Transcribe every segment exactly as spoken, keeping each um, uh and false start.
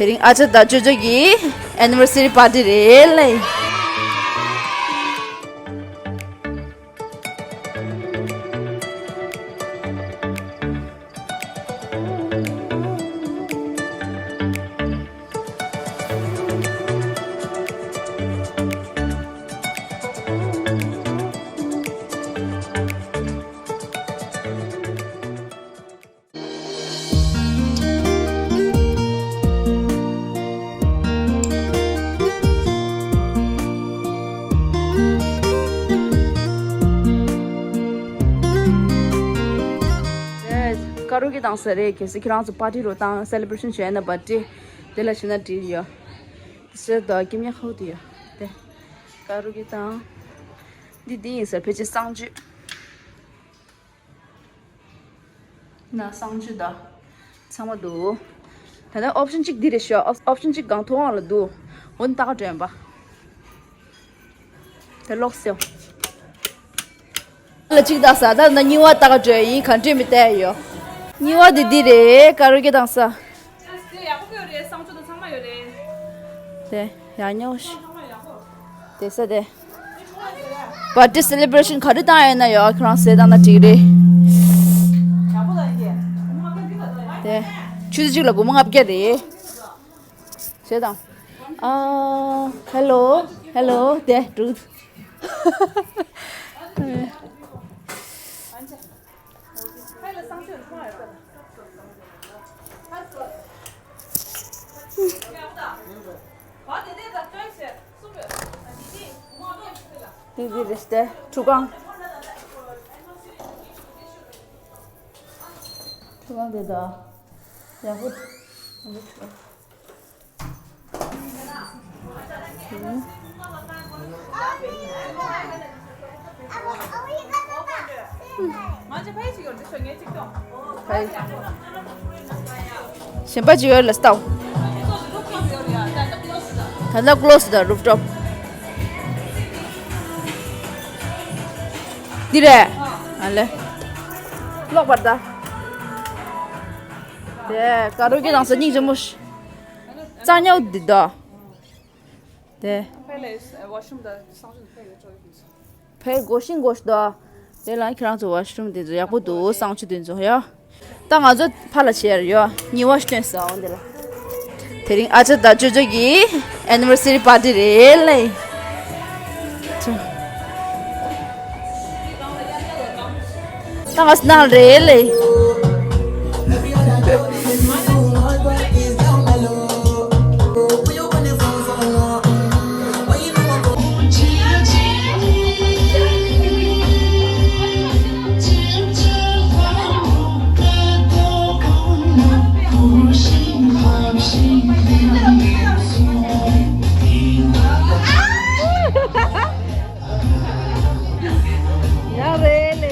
དེ་རིང་ཨ་ཅག་དང་ཅོ་ཅོ་གི་ཨེ་ནི་ཝར་སི་རི་པར་ཏི་རེད་ལེ། ཀ་རོ་ཀེ་བཏང་ས་རེད། གལ་སྲིད་ཁྱེད་རང་ཚོ་པར་ཏི་རུ་བཏང་སེ་ལེ་བྷ་རེ་ཤན་བྱས་ན་པར་ཏི་དེ་ལ་བྱས་ན་འགྲིག་ཡོད། དེ་ཟེར་དོ་ཀེ་མྱ་ཁའུ་དེ་ཡོད་དེ། ཀ་རོ་ཀེ་བཏང་། འདི་འདི་ཡིན་ཟེར་ཕལ་ཆེར་གསང་སྤྱོད། ན་གསང་སྤྱོད་ད། ཚང་མ་འདུག་ད་ལྟ་ཨོབ་ཤན་གཅིག་འདི་རེད་ཤག་ཨོབ་ཤན་གཅིག་སྒང་ཐོག་ལ་འདུག་འོ་ན་ཏག་སྒྲོན་པ། དེ་ལོག་སེ། ལ་གཅིག་བཏགས་ས་ད་ན་གཉིས་པ་ཏག་སྒྲོན་ཡིན། ག་འདྲས་མི་བལྟས་ཡོད། གཉིས་པ་འདི་འདི་རེད། ཀ་རོ་ཀེ་བཏང་ས། དེ་ཡག་ཉོ་ཤི། དེ་ས་དེ། པར་ཏི་སེ་ལེ་བྷ་རེ་ཤན་ག་རེ་བཏང་ཡོད་ན་ཡོད། ཁྱོད་རང་ཟས་བཏང་ན་འགྲིག་རེད། དེ། ཆུ་ཚོད་གཅིག་ལ་སྒོར་མོ་ལྔ་བརྒྱ་རེད། ཟས་དང་། ཨ། ཧེ་ལོ། ཧེ་ལོ། དེ་འགྲོ། དེ་དེ་རེད་དེ། ཁྲུས་ཁང་། ཁྲུས་ཁང་དེ་ད། ཡག་པོ། གཞན་པ་ཅིག་ཡོད་ལ་ལྟའོ། ད་ལྟ་ཀློ་སི་དང་རུབ་ཊོབ། འདི་རེད། ཨ་ལེ། ཀློག་པར་ད། དེ་ཀ་རོ་ཀེ་བཏང་ས་སྙིང་རྗེ་མོ་ཞིག་རྩ་ཉོ་འདི་དོ། དེ། ཕལ་སྒོ་ཤིང་སྒོ་ཤིང་དོ། དེ་ལ་ཁྱེད་རང་ཚོ་ཝ་ཤི་རུམ་དེ་ཚོ་ཡག་པོ་འདུག་གསང་སྤྱོད་དེ་ཚོ་ཡ། ད་ང་ཚོ་ཕར་ལ་བྱེད་ཡ་རེད་ཡ། ཉི་མ་སྟོན་ས་འོ་འདི་ལ། དེ་རིང་ཨ་ཅག་དང་ཅོ་ཅོ་གི་ཨེ་ནི་ཝར་སི་རི་པར་ཏི་རེད་ལེ། ད་ང་སྣང་རེད་ལེ། ཡང་རེད་ལེ།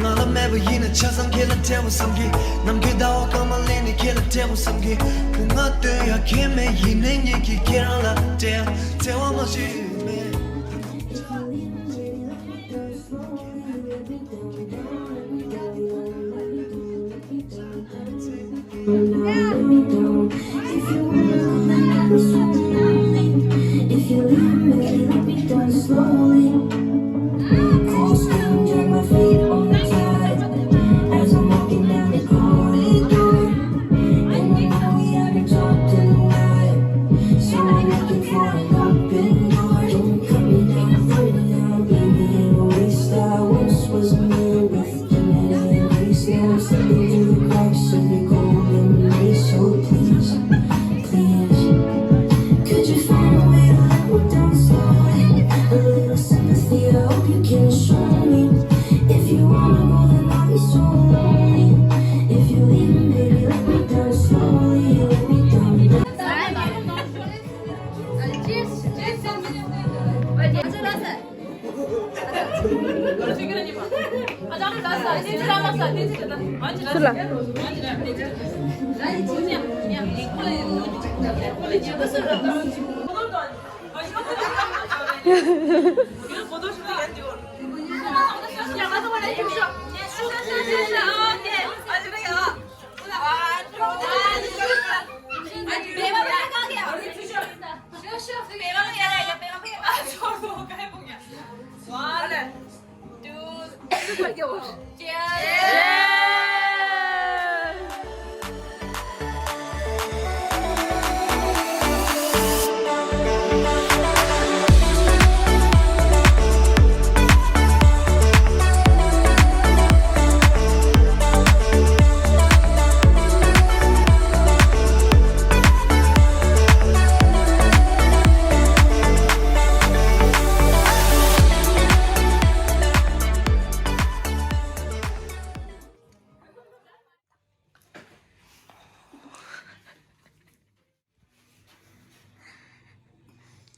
ང་ལ་མེད་པ་ཡིན་ན་ཆ་ཚང་ཁྱེད་ལ་སྤྲད་པ་བསམ་གི། ནམ་མཁའི་ཟླ་བ་སྐར་མ་ལེན་ནས་ཁྱེད་ལ་སྤྲད་པ་བསམ་གི། སྐུ་ང་སྟོན་ཡ་ཁྱེད་མེད་ཡིན་ནའི་ངེད་ཀྱིས་ཁྱེད་རང་ལ་སྤྲད་ཡ་བརྩེ་བ་མ་བྱེད་མེད། If you wanna let me down, if you leave me, let me down slowly. Cold skin, drag my feet on the tide as I'm walking down the corridor. And you know we haven't talked in a while, so I'm looking for an open door. Don't cut me down right now, baby, in a waste. I once was a man with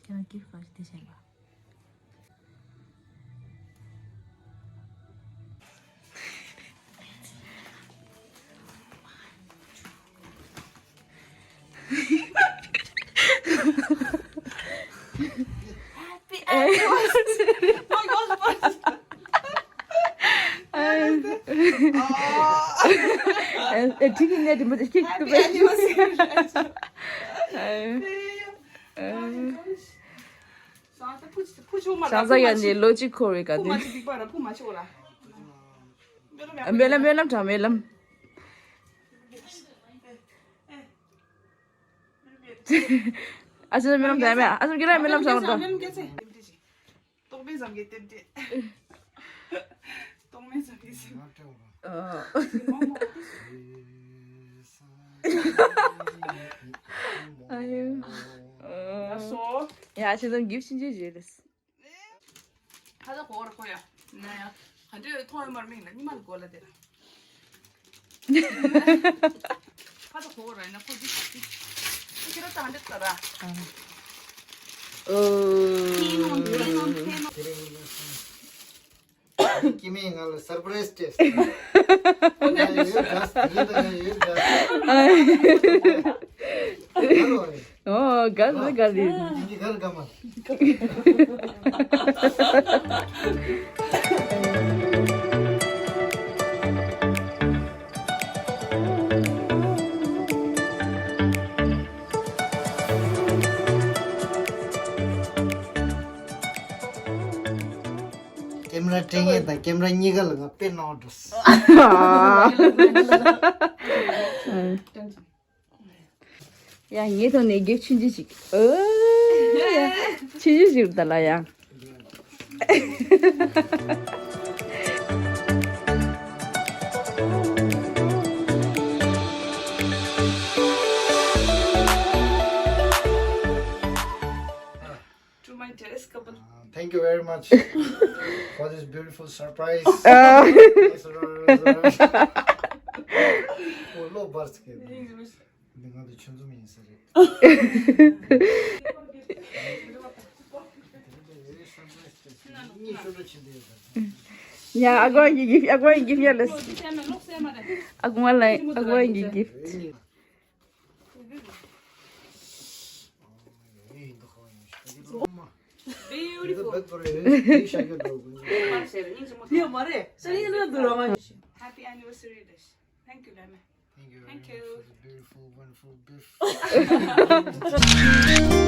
ཁྱེད་རང་སྐྱིད་པོ་ཞིག་བསྡད་བྱས་པ། Happy anniversary. Oh my God. ཨེ། ཨེ། ཁྱེད་ཀྱིས་ངའི་དྲིན་པ་ཁྱེད་ཀྱིས། Happy anniversary. ཨེ། ཨེ། ཤང་ཚ་ཡ་ནི་ལོ་གཅིག་འཁོར་བའི་སྐབས་དེ། སྨོན་ལམ་སྨོན་ལམ་དྲང་སྨོན་ལམ། ཨ་ཅེ་རྨི་ལམ་དང་མེད། ཨ་ཅེ་རྨི་ལམ་རྨི་ལམ་བྱ་བ་དང་། ཏོག་མེ་ཟམ་གྱི་ལྟེབ་ལྟེ། ཏོག་མེ་ཟམ་གྱི་ལྟེབ་ལྟེ། ཨ་ཡོ། ཡ་ཁྱེད་ཚོ་གིབ་ཕྱིན་ཆད་བརྗོད་རེད། ཁ་ཚ་གོ་བར་ཁོ་ཡ། ན་ཡ། ག་འདྲས་མཐོང་ཡོད་མར་མིག་ན་ཉི་མ་ལ་གོ་ལ་དེ་ར། ཁ་ཚ་གོ་བར་ན་ཁོ་འདི་འདི། ཁྱེད་ར་ད་ག་འདྲས་ད་ར། ཨོ། ཁྱེད་རང་ཁྱེད་རང་ཁྱེད་རང་། ཀི་མེ་ང་ལ་སར་པ་རའི་སི་སྟེ། ཡོད་ད་ཡོད་ད་ཡོད་ད། ཨོ། ག་ཟེ་ག་ཟེ། ཡིན་གྱི་གར་ག་མ། ཀེམ་ར་སྤྲད་མཁན་དང་ཀེམ་ར་གཉིས་ཀ་ལ་ང་དཔེ་གནང་བ་འགྲོ། ཡ་ངའི་ཐོག་ནས་གེགས་ཆུང་ཆུང་ཞིག་ཨོ། ཡ་ཆུང་ཆུང་ཞིག་ད་ལ་ཡ། To my dearest couple. Uh, thank you very much for this beautiful surprise. Uh, ལོ་བར་སྐད། འདི་ང་ཚོ་ཆུང་འཛོམས་ཡིན་ས་རེད། ཡ་ཨ་ཀོ་གི་གིབ་ཨ་ཀོ་གི་གིབ་ཡ་ལེས། ཨ་ཀོ་ལ་ཨ་ཀོ་གི་གིབ། Beautiful. Happy anniversary. Thank you, Lama. Thank you very much for the beautiful, wonderful gift.